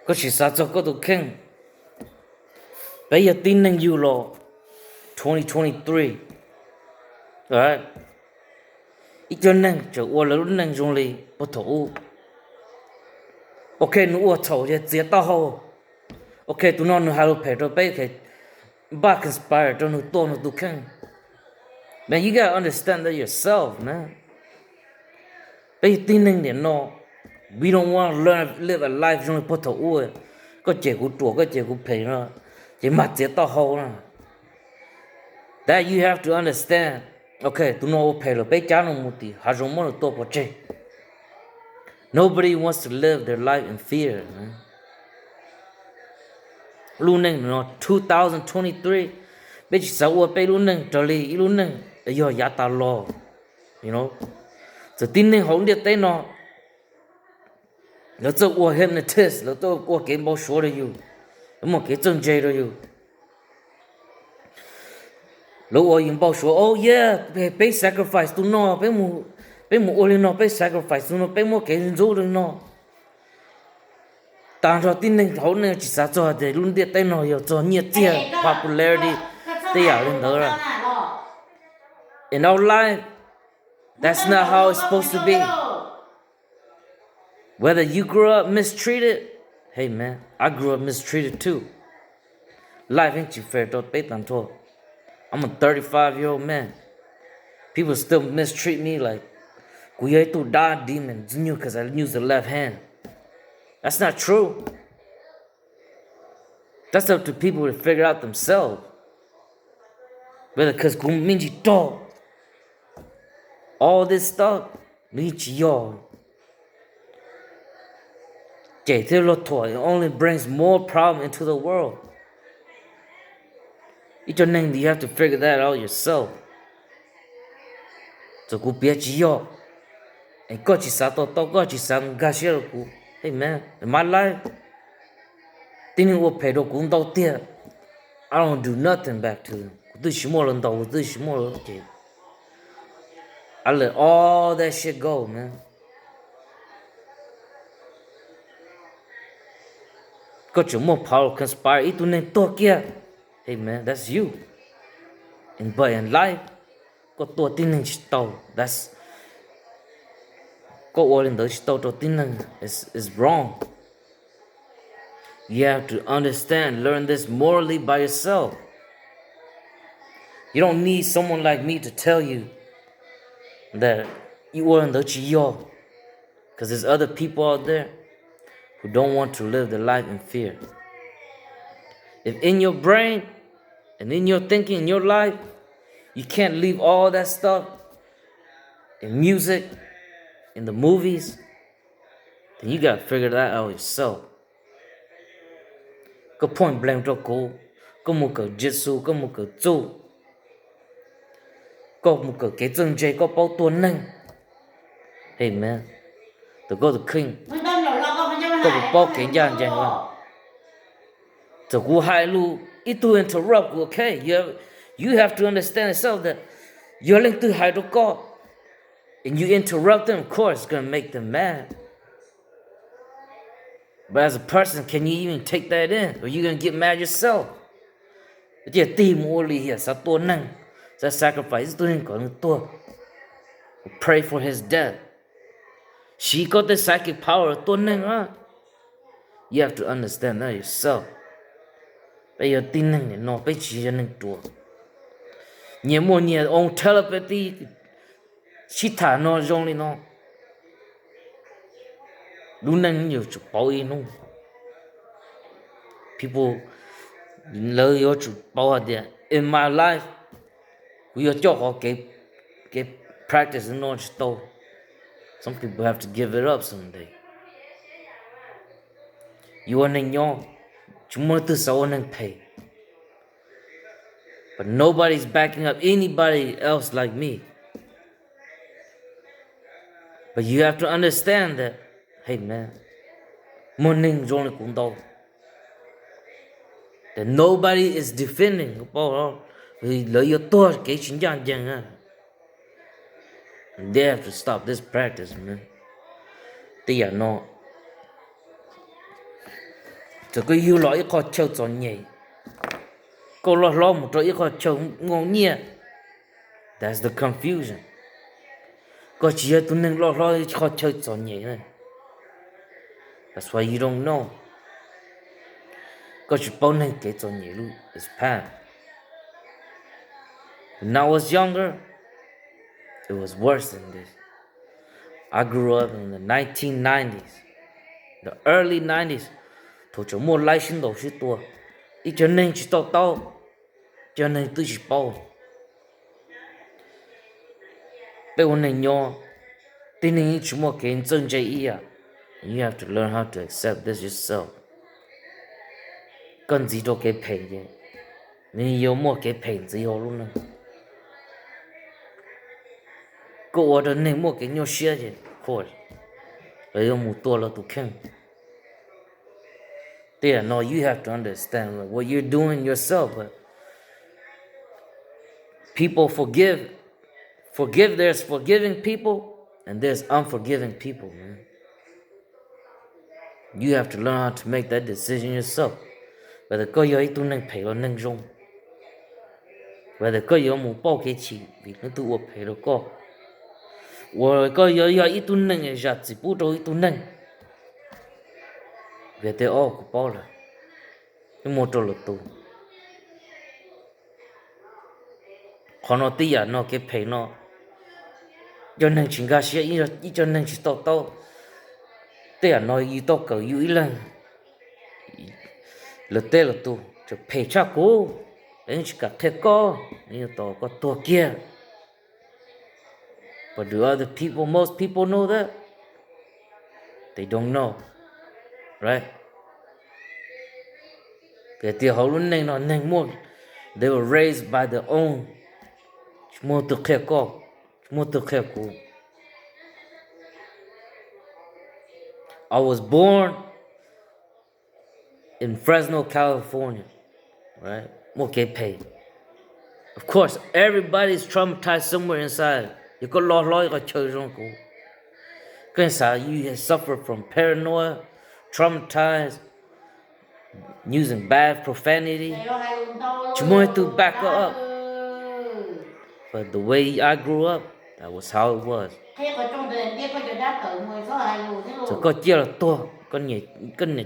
Koj tsis xav txog koj tus kheej. Peb yog tib neeg yug los twenty twenty-three, ib cov neeg tseem ua lawv lub neej zoo li puag thaum ub. Ok, nws ua txhaum yog txiav taub hau. Ok, tus no nws hais lus phem rau peb, npaj conspire rau nws tua nws tus kheej. Man, you gotta understand that yourself, man. Peb yog tib neeg niam no, we don't want to learn live a life zoo li puag thaum ub. Koj cem kuv ruam, koj cem kuv phem no, ces mag txiav taub hau na. That you have to understand. Ok, tus no ua phem lawm, peb cab nws mus tim hav zoov muab nws tua pov tseg. Nobody wants to live their life in fear. Lub neej no two thousand twenty-three, peb tsis xav ua peb lub neej raws li ib lub neej yog yav tas los. Txawm tib neeg hauv ntiaj teb no lawv txawj ua hypnotist, lawv txawj ua kev npau suav rau yus, lawv muaj kev txawj ntse rau yus. Lawv ua yus npau suav, oh yeah, peb sacrifice tus no, peb mus ua li no, peb sacrifice tus no, peb muab kev ntxub li no. Tag nrho tib neeg hauv neej tsis xav txog tias lub ntiaj teb no yog txog nyiaj txiag, popularity, tej yam li ntawd. In our life, that's not how it's supposed to be. Whether you grew up mistreated, hey man, I grew up mistreated too. Life yeej tsis fair rau peb tag nrho. I'm a thirty-five year old man. People still mistreat me like kuv yog ib tug dab demon ntxwg nyoog 'cause I use the left hand. That's not true. That's up to people to figure out themselves. Whether 'cause kuv me ntsis rog, all this stuff, nws yeej tsis yog. Cem thiab luag thuam, it only brings more problem into the world. Ib co neeg, you have to figure that out yourself. Txawm kuv piav tsis yog, es koj tsis xav to taub, koj tsis xav nkag siab rau kuv, hey man, my life, tib neeg ua phem rau kuv ntau tiag, I don't do nothing back to them. Kuv twb tsis muaj lawv ntaus, kuv twb tsis muaj lawv ces I let all that shit go, man. Koj tseem muaj power conspire ib tug neeg tuag kiag, hey man, that's you. But in life, koj tua tib neeg tsis tau, that's, koj ua li ntawd tsis tau rau tib neeg, it's wrong. You have to understand, learn this morally by yourself. You don't need someone like me to tell you that you ua li ntawd tsis yog, 'cause there's other people out there who don't want to live their life in fear. If in your brain and in your thinking, in your life, you can't leave all that stuff in music, in the movies, then you gotta figure that out yourself. Koj point blank rau kuv, koj mus kawm Jisu, koj mus kawm txuj, koj mus kawm kev txawj ntse, koj paub tua neeg, hey man, tus koj tus kheej, koj puas paub kev ncaj ncees os? Txawm kuv hais lus, ib tug interrupt kuv, okay, you have to understand yourself that yog leej twg hais rau koj and you interrupt them, of course it's gonna make them mad. But as a person, can you even take that in, or you gonna get mad yourself? Tiag tig mus ua lim hiam, xav tua neeg, xav sacrifice ib tug neeg kom nws tuag, pray for his death, siv koj tej psychic power tua neeg. You have to understand that yourself. Peb yog tib neeg no, peb tsis yog neeg ruam. Nyias muaj nyias own telepathy, sib tham no zoo li no. Lub neej yuav tsum pauv ib hnub. People, lawv yuav tsum paub hais tias in my life, kuv yuav coj qhov kev practice no tsis tau. Some people have to give it up someday. Yuav ua neeg nyob, tsis muaj leej twg xav ua neeg phem. But nobody's backing up anybody else like me. But you have to understand that, hey man, muaj neeg zoo li kuv ntau. That nobody is defending, lawv yuav tuag kev tsis ncaj ncees. They have to stop this practice, man. Tej yam no, Thaum koj yug los ib qho chaw txom nyem, koj loj hlob mus rau ib qho chaw muaj nyiaj, that's the confusion. Koj tsis yog tus neeg loj hlob ib qho chaw txom nyem, that's why you don't know. Koj tsis paub neeg kev txom nyem lub is past. When I was younger, it was worse than this. I grew up in the nineteen nineties, the early nineties, thaum tseem muaj laib sib ntaus sib tua, ib co neeg tsis to taub, cov neeg twb tsis paub. Peb ua neeg nyob, tib neeg yeej tsis muaj kev txawj ntse ib yam. You have to learn how to accept this yourself. Koj ntxiv rau kev phem ces nws yuav muaj kev phem ntxiv hauv lub neej. Koj ua rau neeg muaj kev nyuaj siab ces, of course, lawv yuav mus tua lawv tus kheej. Tej yam no you have to understand what you're doing yourself. But people forgive, forgive, there's forgiving people and there's unforgiving people, man. You have to learn how to make that decision yourself. Whether koj yog ib tug neeg phem los neeg zoo, whether koj yuav mus pauj kev chim vim leej twg ua phem rau koj, uas koj yuav yog ib tug neeg zam txim pub rau ib tug neeg. Vim tias, o, kuv paub lawm, yeej muaj rau lwm tus. Qhov no, tej yam no, kev phem no, cov neeg tsis nkag siab, ib co neeg tsis to taub. Tej yam no yus tau kawm yus ib leeg, lawv tej lwm tus tseem phem tshaj kuv, lawv yeej tsis kam qhia koj, lawv yeej tos koj tuag kiag. But do other people, most people know that? They don't know, right? Vim tias hauv lub neej no neeg muaj, they were raised by their own. Tsis muaj tus qhia koj, tsis muaj tus qhia kuv. I was born in Fresno, California, right? Muaj kev phem. Of course, everybody is traumatized somewhere inside. Yog koj loj hlob ib qho chaw zoo kuv, koj xav you have suffered from paranoia, traumatized, using bad profanity. Tsis muaj ib tug back up. But the way I grew up, that was how it was. Txawm koj ciaj los tuag, koj niam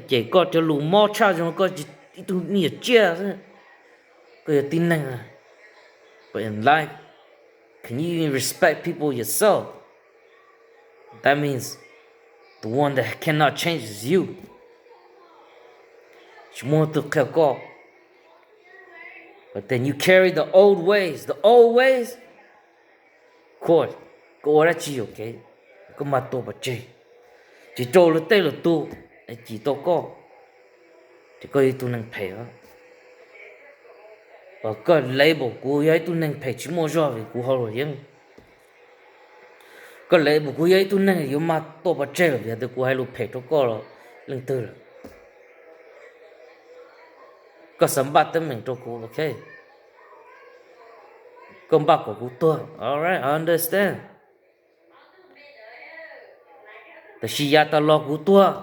cem koj cov lus mob tshaj zoo, koj ib tug me nyuam tsiaj xwb, koj yog tib neeg. But in life, can you even respect people yourself? That means the one that cannot change is you. Tsis muaj tus qhia koj. But then you carry the old ways, the old ways. Of course, koj ua dab tsi yuam kev, koj mas tua pov tseg, tsis rau lawv tej lwm tus cim tau koj, ces koj yog ib tug neeg phem. Koj label kuv yog ib tug neeg phem tsis muaj zog vim kuv hauj lwm yeeb. Koj label kuv yog ib tug neeg yuav mag tua pov tseg lawm vim tias kuv hais lus phem rau koj los leej twg lawm. Koj xav npaj teeb meem rau kuv, ok. Koj npaj kom kuv tuag, all right, I understand. Tab sis yav tas los kuv tuag,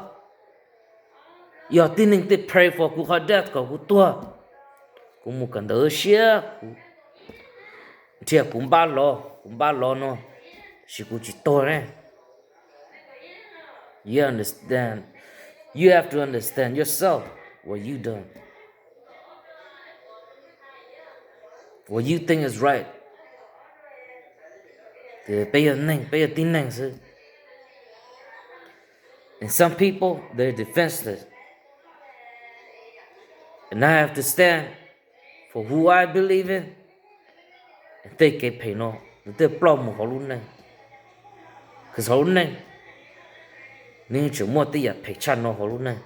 yog tib neeg tej pray for kuv qhov death kom kuv tuag, kuv mus kawm ntawv siab, nrhiav kuv npaj los, kuv npaj los no, tab sis kuv tsis tuag ne. You understand? You have to understand yourself what you done, what you think is right. Peb yog neeg, peb yog tib neeg xwb. And some people, they're defenseless. And I have to stand for who I believe in. Tej kev phem no nws twb ploj mus hauv lub neej, hauv lub neej, nws tseem muaj tej yam phem tshaj no hauv lub neej.